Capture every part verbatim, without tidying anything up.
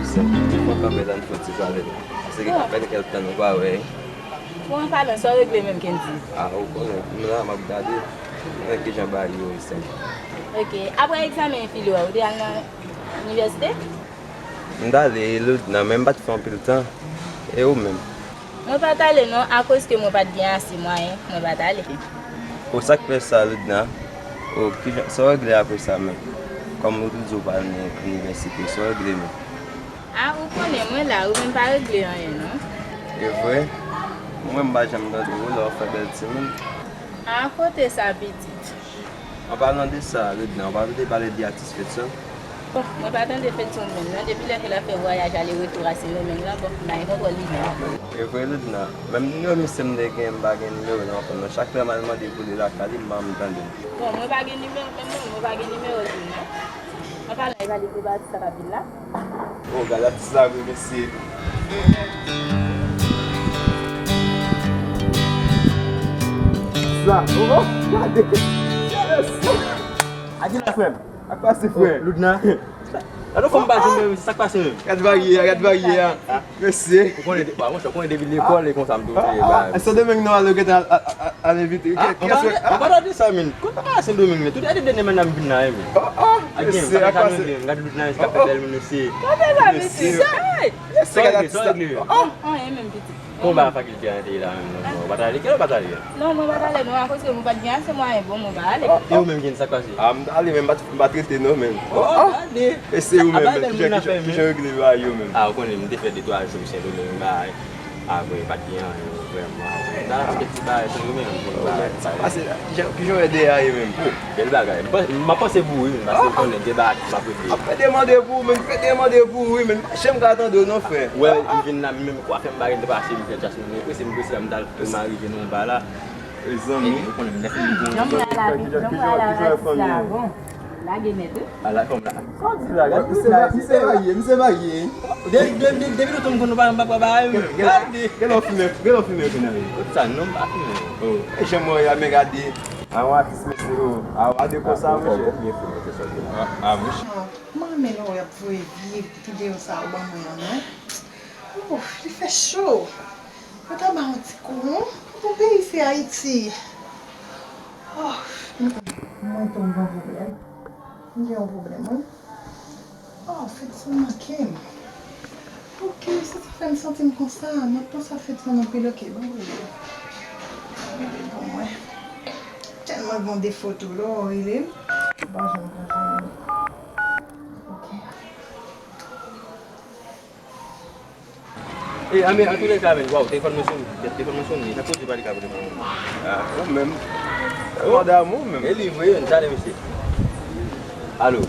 Sèm, fò kanpe la, n fè ti pale la. Paske gen apèl kèk tan nou pa wè. Bon, an palan, sa w regle menm, Kendy? A, ou konnen, m la, m ap gade. Mwen, kijan bagay yo ye, sèm? Ok. Apre egzamen filo a, ou te al nan inivèsite? M t ale, Loudna, men m pa t fè anpil tan. E ou menm? Mwen pa t ale non, akoz ke mwen pa t gen ase mwayen, mwen pa t ale. O, sa k fè sa, Loudna? O, kijan, sa w regle apre sa menm? Kòm ou te di w pa al nan inivèsite, sa w regle menm? A, ou konnen mwen la, ou menm pa regle anyen non. E vre? Mwen menm m pa janm tande w lè w ap fè bèl timoun. A, kote sa, pitit? An palan de sa, Loudna, ou pa tande pale de atis Fedson? Bon, mwen pa tande Fedson menm non, depi lè ke l ap fè vwayaj ale retou a Sendomeng lan, bon, m pa gen kontwòl li menm. E vre, Loudna, menm nimewo misye m te gen, m pa gen nimewo l ankò non. Chak lè m al mande pou li lakay li, m pa janm tande l. Bon, mwen pa gen nimewo menm non, mwen pa gen nimewo l tou non. An palan, Evalye te pati sa k ap vin la. O, gade atis la vre, mesye. Sa, o, o, gade. Adila, frè m. Sa k pase, frè? Loudna. Gade yon fanm pa jwenn mwen, sa k pase menm? Gade bagay a, gade bagay a. Mesye. Ou konnen, ba, monchè, ou konnen depi lekòl, e konsa m toujou ye, ba. Sendomeng nou ale gentan al, al, al, al envite. Kiyès wè? An pa tande sa, men. Kote pa Sendomeng, men? Tout, gade dènye manna m vin la, men. O, o, mesye, sa k pase? Gade Loudna, sa k ap fè bèl moun, mesye. Gade la, mesye. Mesye, gade atis la. O, o. Anyen menm, pitit. Konba fakilte a te ye la menm non, non, ou pa t ale, kilè ou pa t ale a? Non, mwen pa t ale non, akoz ke mwen pa t gen ase mwayen, bon, mwen pa ale. E ou menm, Kendy, sa k pase? A, m t ale, men m pa t, m pa t rete non, menm. O, o, gade. E se ou menm, men, kijan, kijan, kijan w regle bagay yo menm? A, ou konnen, m te fè de twa jou Sendomeng, bagay. Apre, pa t gen anyen, vrèman, apre. M t al achte ti bagay Sendomeng, m konn bagay, sa k pase la? Kijan, kijan w wè dèyè a ye menm? O, bèl bagay. M pa, m ap panse pou ou, wi, paske ou konnen, gen bagay m ap regle. Ap fè demande pou ou, men fè demande pou ou, wi, men m pa janm ka tande w non, frè. Wè, m vin la, menm kwafè m pa gen tan pase, m fè chas mwen prese, m prese la, m t al, m arive nan yon ba la. E zanmi. Ou konnen m nèf minit. Jan m wè a la, jan m wè a la, atis la, bon, lage nèt, wi. A la, kòm la. Sa w di la, gade misye, misye varye, misye varye. Depi lontan m konn nou pa, m pa, pa, pa, gade. Gen lè w fimen, gen lè w fimen, kounye a. Kot sa, non, m pa fimen. O, e jan m wè a, men gade. A, yon atis, mesye, o. A, gade konsa, mesye. A, a, monchè. A, mwen renmen lè w ap voye vye videyo sa yo ban mwen an, non. Ouf, li fè cho. Yo ta ba yon ti kou, non. Bon, peyi se Ayiti. Oh, mm, mm. Mwen tou, m gen yon pwoblèm. M gen yon pwoblèm, wi. Oh, Fedson manke m. Ok, se sa fè m santi m konsa. M ap panse a Fedson anpil. Ok, ban m rele l. Ban m rele l pou mwen. Tèlman gen yon defo tou, lè w rele l, ou pa janm ka jwenn li. Ok. E, a, men, antoulèka, men, waw, telefòn mwen sone, telefòn mwen sone, sa koze pa li ka pran telefòn mwen. A, ou menm. Ou mande a mwen menm. E li vre, m tande misye. Alo.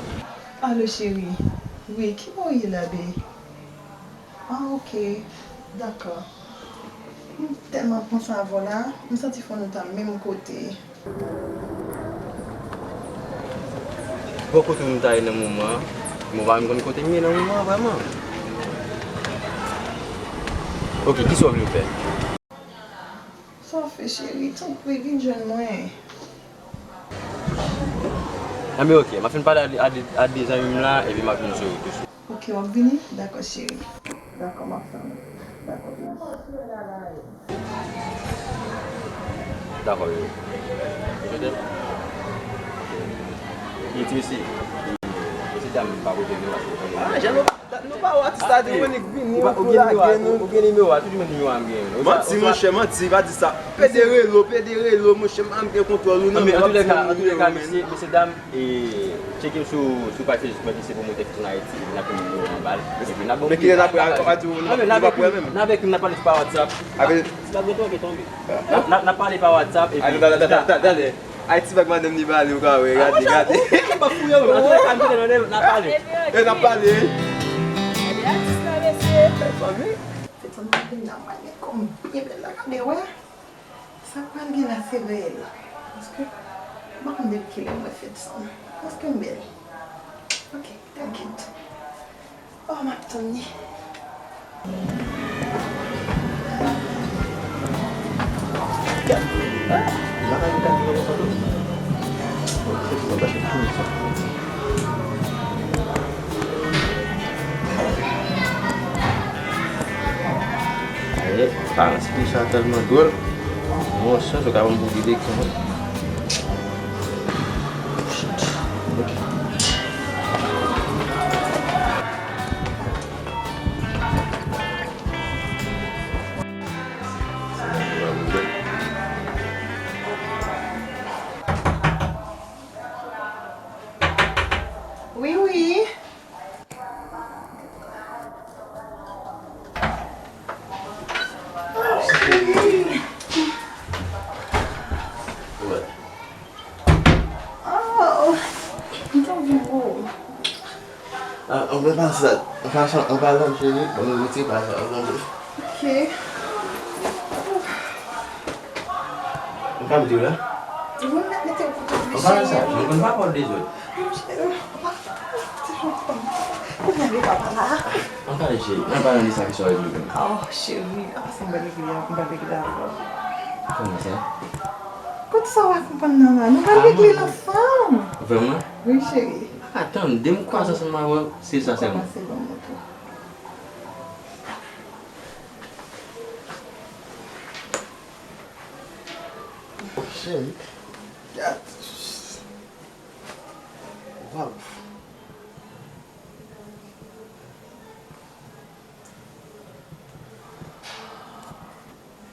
Alo, cheri. Wi, kiman w ye la, bae? A, ok. Dakò. M tèlman panse avè w la, m santi fò nou ta menm kote. Bon, kote nou ta ye nan moman an? Mwen pa menm konn kote m ye nan moman an, vrèman. Ok, kisa w vle m fè? Sa w fè, cheri? Tanpri, vin jwenn mwen. Anben, ok, m ap fin pale a de, a de, a de zanmi m la, epi m ap vin jwenn w tousuit. Ok, w ap vini? Dakò, cheri. Dakò, m ap tann ou. Dakò, baby. Dakò, baby. Ou tande? Li di, mesye, mesye dam pa pote nou la. A, jan nou pa, nou pa wè atis la di, Monique, vini, ou pou lage nou. Ou gen nimewo a, toujou menm nimewo a m genyen. Manti, monchè, manti, pa di sa. Pede rele w, pede rele w, monchè, m pa menm gen kontwòl ou, non, men w ap di nimewo, men. Antoulèka, mesye, mesye dam, E tcheke m sou, sou paj Facebook mwen ki se pwomotè Fedson Ayiti, epi n ap pran nimewo an ba l. Epi n ap bon. Men kilè n ap wè, a, a, a, nou pa wè menm. N ap ekri m, n ap pale pa WhatsApp. Ti bag reto an gen tonbe. N ap, n ap, n ap pale pa WhatsApp, epi. Talè, Ayiti bag madanm li ba li, ou ka wè, gade, gade. Ou pa fouye, wi. Antoulèka, m kite nou, n ap pale. E n ap pale. Epi atis la, mesye. Fedson, gade la, mwen, men kòm byen bèl la, gade, wè. Sa k pral gen la se reyèl. Paske m pa konn depi kilè m wè Fedson. Èske m bèl? Ok, thank you. Oh, m ap tann li. Parans fi sa tèlman dwòl. Bon, chans ou ka ban m pou videyo ki mwen. Wi, wi. Oh, cheri. Oh, m t anvi wè w. Ah, ann pale sa. Ann pale sa, ann pale sa, cheri. Bon, nou retire pale sa, ann pale. Ok. Ann pale di w la. Wi, m mete w kote w vle, cheri. Ann pale sa, cheri, ann pa pale de zòt. Non, cheri. Ti jan fanm. Ou gade papa la. Ann pale, cheri. Ann pale de sa ki sou rezo yo. Oh, cheri. Ah, se yon bèl regle, yon bèl regle avè w. Kòman sa? Kot sa w pa konprann nan la? Nou pral regle l ansanm. Vrèman? Wi, cheri. Atann, de m kwaze ansanm avè w, se sa sèlman. Papa, se bon, moto. Cheri, gad. Waw.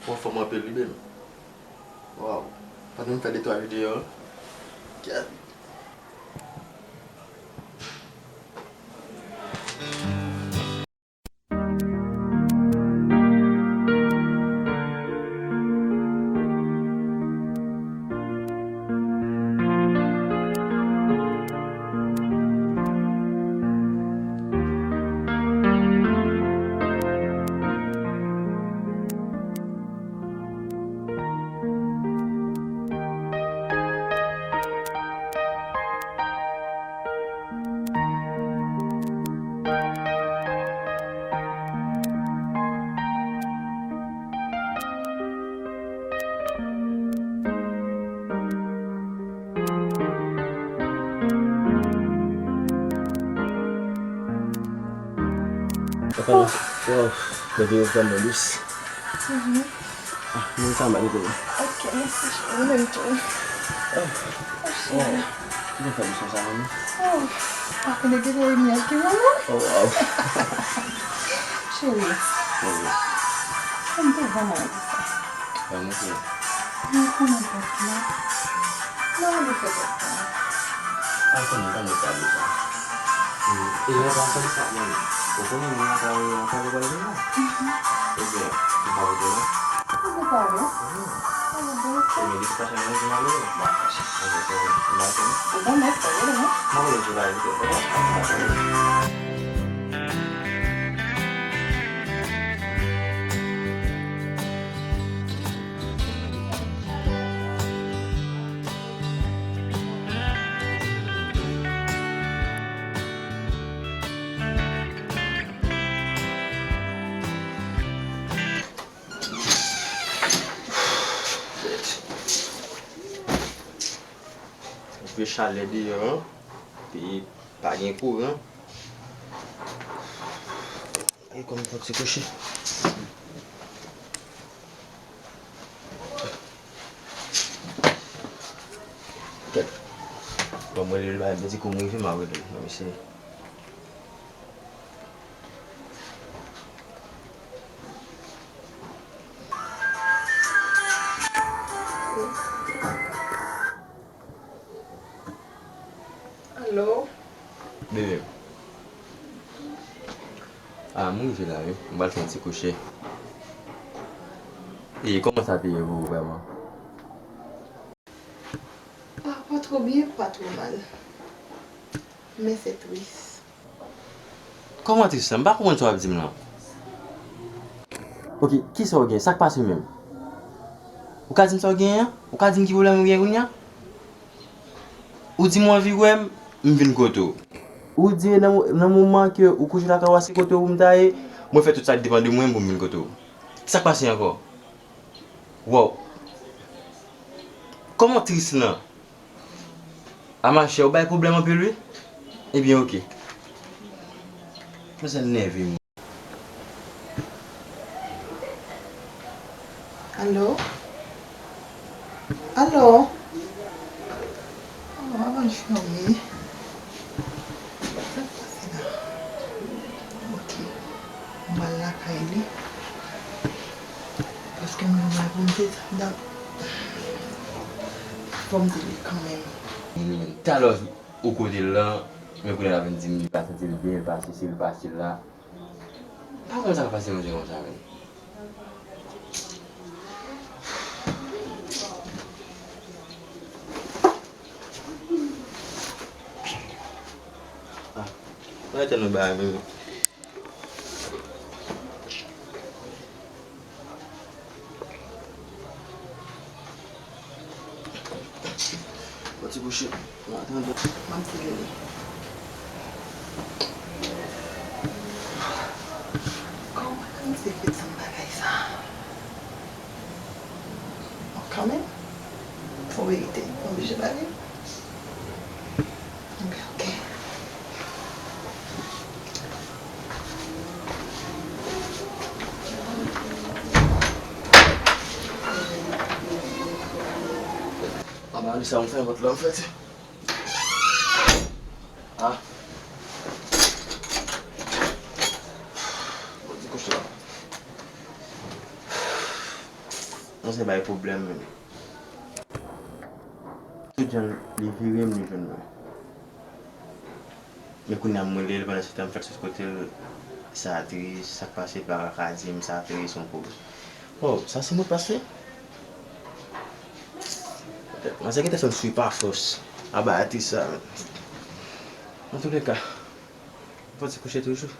Ou anfòm anpil wi, baby. Waw. Pandan m fè de twa videyo. Gad. Papa, waw, bebe yo vrèman dous. Mhm. Ah, mwen sa mal pou ou. Ok, mèsi, cheri. Ou menm tou. Oh. Oh, cheri. Waw. Ou te fè misyon sa, manmi? Oh, pa konnen gen yon limyè ki wè mwen. Oh, waw. Cheri. Waw. Mwen te vrèman anvi sa. Ban mwen fè. Mwen konnen bòt la. Mwen anvi fè bòt la. Al konnen, ban mwen fè sa. E lè pa sa, sa, manmi. Ou konnen mwen ap al, ap al pral vin la. Mhm. Ebyen, ou pa rete non? Ou gen pwoblèm? Mhm. Ou gen pwoblèm? Ebyen, de tout fason, mwen di m ap rele. Dakò, cheri. Ebyen, se vre. M ap rele. Ou bon, mèsi, rele mwen. M ap rele sou la, dakò? Vye chalè deyò an, epi pa gen kouran. E kòm fòk se kouche. Kèt. Bon, mwen, lè l bay m ti kou m rive, m a rele l. Non, mesye. Alo? Bebe. Ah, m rive la, wi. M pral fè yon ti kouche. E kòman sa te ye pou ou, vrèman? Ah, pa twò byen, pa twò mal. Men se tris. Kòman tris lan? M pa konprann sa w ap di m lan. Ok, kisa w gen? Sa k pase menm? Ou ka di m sa w genyen an? Ou ka di m ki pwoblèm ou gen kounye a? Ou di m w anvi wè m, m vin kote w. Ou di nan, nan moman ke ou kouche lakay ou a, se kote w pou m ta ye, mwen fè tout sa k depann de mwen pou m vin kote w. Sa k pase ankò? Waw. Kòman tris lan? A machè, ou bay pwoblèm anpil wi. Ebyen, oke. Mwen sa nève m. Alo? Alo? Oh, avan l fèmen. Sa k pase la? Ok. M pral lakay li. Paske m gen bagay pou m di, sa m ta, fò m di li kanmenm. Talè ou kote l lan, men kounye a l ap vin di m li pa santi l byen, l pa sesi, l pa sela. M pa konn sa k pase moun yo konsa menm. Ah, mwen te nan bagay menm. Yon ti kouche. Mwen tande. M ap di li. Kòman misye fè di m bagay sa? Bon, kanmenm, fò verite, m oblije pale. Ebyen, ok. Anba li sa m fè vòt la, an fèt. Ah. Bon, di kouche la. Mwen se bay pwoblèm menm. Tout jan li vire m, li jwenn mwen. Men kounye a m rele l, pandan se tan m fèk sot kote l, sa tris, sa k pase, l pa ka di m sa tris, yon pwoblèm. Oh, sa se mo pase? Manzè gentan fè m swi pa fòs. Aba atis sa. Antouleka, m pati kouche toujou.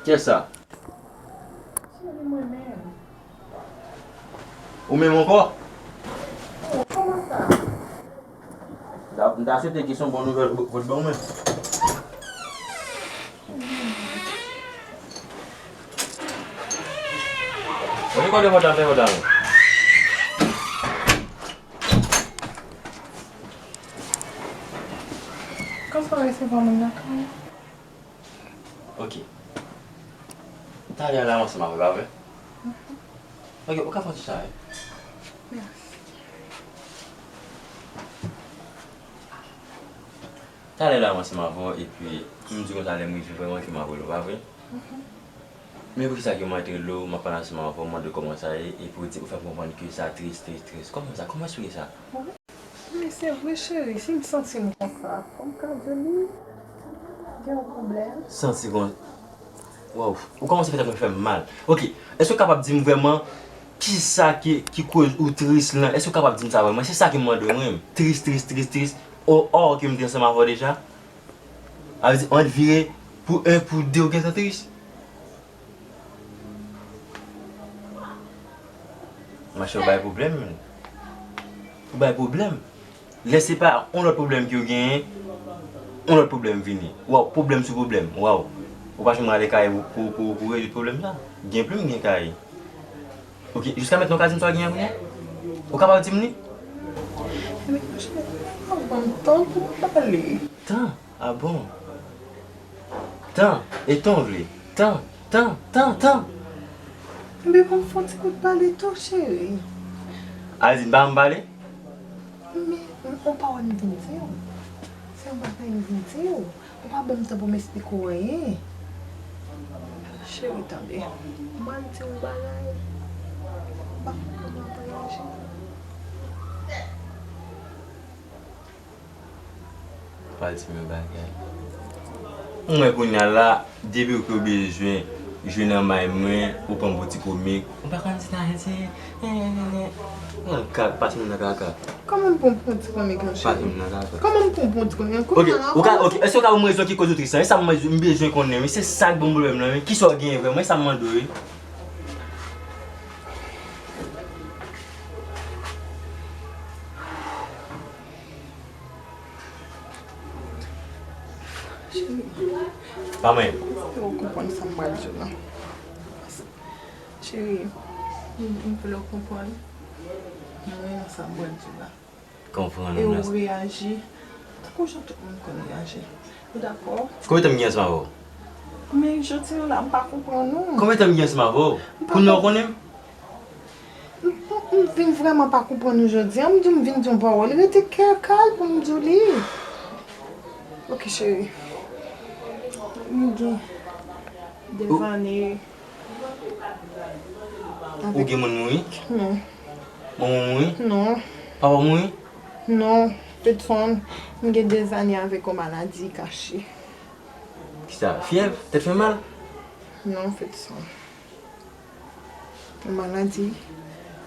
Kiyès sa? Cheri, mwen menm. Ou menm ankò? Oh, kòman sa? M ta, m ta swete ke se yon bon nouvèl pou, pou ban mwen. Mwen kontan fè vòt avè w. Konsa w resevwa moun lakay ou? Ok. Talè a la ansanm avè w, pa vre? Mhm. Ok, ou ka fè yon ti chay. Mèsi. Talè la ansanm avè w, epi m di konsa lè m rive vrèman ke m ap rele w, pa vre? Mhm. Men poukisa ke mwen te rele w, m ap pale ansanm avè w, mande w kòman sa ye, epi w di, ou fè m konprann ke sa tris, tris, tris. Kòman sa? Kòman eksplike sa? Wi. Men se vre, cheri, si m santi m konsa, fò m ka di w li gen yon pwoblèm. Santi kon, waw, ou kòmanse fè tèt mwen fè m mal. Ok, èske w kapab di m vrèman kisa ki, ki koz ou tris lan? Èske w kapab di m sa vrèman? Se sa ke m mande w, mwen. Tris, tris, tris, tris. O, o, ke m te ansanm avè w deja? A vle di, ann vire pou en, pou de, ou gentan tris. Machè, ou bay pwoblèm, menn. Ou bay pwoblèm. Lè se pa yon lòt pwoblèm ke w genyen, yon lòt pwoblèm vini. Waw, pwoblèm sou pwoblèm. Waw. Ou pa janm rale kay pou, pou, pou, pou rezoud pwoblèm sa. Gen plim, gen kay. Ok, jiska mentnan, ou ka di m sa w genyen kounye a? Ou kapab di m li? Ebyen, monchè, ou pa ban m tan pou m pale. Tan? Ah bon? Tan, e tan w vle? Tan, tan, tan, tan! Ebyen, ban m fè yon ti kout pale tou, cheri. Aldine, pa ban m pale? Men, yon pawòl m vin di w. Se yon bagay m vin di w. Ou pa ban m tan pou m eksplike w anyen. Cheri, tande. M pral di w yon bagay. M pa konn kòman m ap reyaji. Pral di m yon bagay. Mwen kounye a la, depi ke w bezwen jwe nan may mwen, ou pran m pou ti komik. Ou pa konn di nan Ayiti, nan kaka, pase m nan kaka. Kòman m pou m pran ti komik, monchè? Pase m nan kaka. Kòman m pou m pran ti komik? Ok, ou ka, ok, èske w ka ban m rezon ki koz ou tris la? E sa m, m bezwen konnen, wi, se sa k ban m pwoblèm nan, wi. Kisa w genyen vrèman? E sa m mande w, wi. Cheri, pa mwen. Ou konprann sa m pral di w la. Cheri, m, m vle w konprann. Mwen, sa m pral di w la. Konprann. E ou reyaji tankou jan tout moun konn reyaji. Ou dakò? Konbyen tan m gen ansanm avè w? Men jodi a la, m pa konprann ou. Konbyen tan m gen ansanm avè w? Pou nou konnen m? M, m, m vin vrèman pa konprann ou jodi a. M di w m vin di yon pawòl. Rete kè kal pou m di w li. Ok, cheri. M gen dèzane. Ou gen moun mouri? Non. Manman w mouri? Non. Papa w mouri? Non. Petson, m gen dèzane avèk yon maladi kache. Kisa? Fyèv? Tèt fè mal? Non, Petson. Yon maladi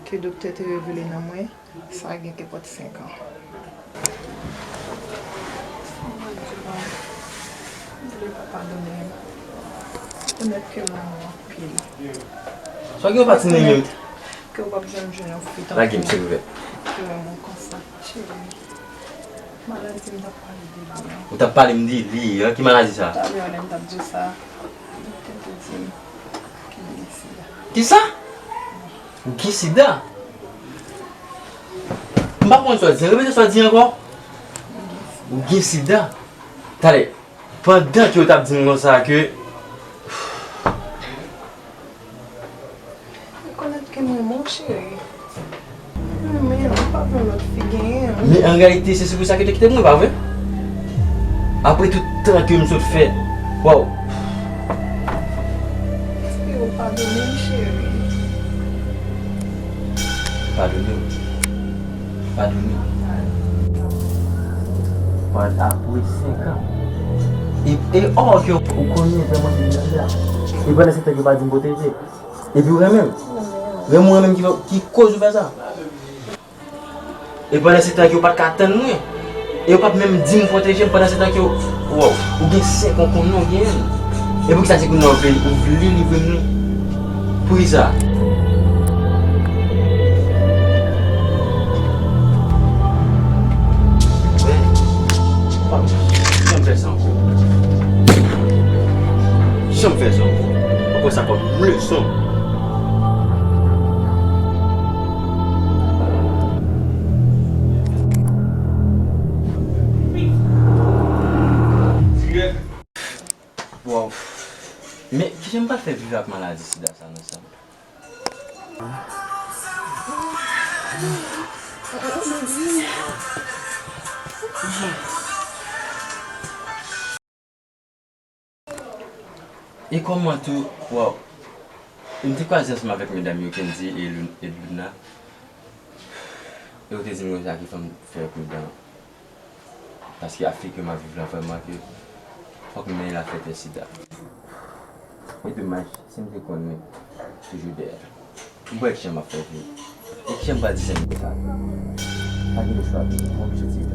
ke doktè te revele nan mwen, sa gen kenpòt senk an. M vle pa padone m. Rekonèt ke m renmen w anpil. Sa gen yon pati nan menm. Ke w p ap janm jwenn yon fi tankou m ki renmen w konsa, cheri. Maladi m t ap pale de li an. Ou t ap pale m de li an? Ki maladi sa? Talè a lè m t ap di w sa, doktè te di m ke m gen sida. Kisa? Ou gen sida? M pa konprann sa w di an. Repete sa w di an ankò. Ou gen sida? Talè, pandan ke w t ap di m konsa ke Rekonèt ke m renmen w, cheri. M renmen w, m pa vle yon lòt fi genyen w. Men an reyalite, se sou sa ke te kite m, wi, pa vre? Apre tout tan ke m sot fè, waw. Espere w padone m, cheri. Padone w. Padone. Pandan apre senk an. E, e, ò, ke ou konnen jan mwen te viv la. E pandan se tan ke w pa di m pwoteje. Epi w renmen m. Renmen w renmen m ki, ki koz ou fè sa. E pandan se tan ke w pa t ka tann mwen. E w pa t menm di m pwoteje m pandan se tan ke w, waw, ou gen senk an konnen w genyen l. E poukisa se kounye a w vle, ou vle livre m li? Poukisa? Janm fè sa ankò. Janm fè sa ankò. Mwen pran sa kòm leson. Waw. Men kijan m pral fè viv ak maladi sida sa nan san m? E kòman tou, waw, m te kwaze ansanm avèk medam yo, Kendy e Lun-, e Luna. E yo te di m konsa ke fò m fè pridan. Paske ak fi ke m ap viv la, vrèman ke fòk m mèt afè tès sida. E domaj, si m te konnen, toujou dèyè. M pa wè kijan m ap fè viv. E kijan m pral di zanmi sa? Pa gen lechwa, m oblije tire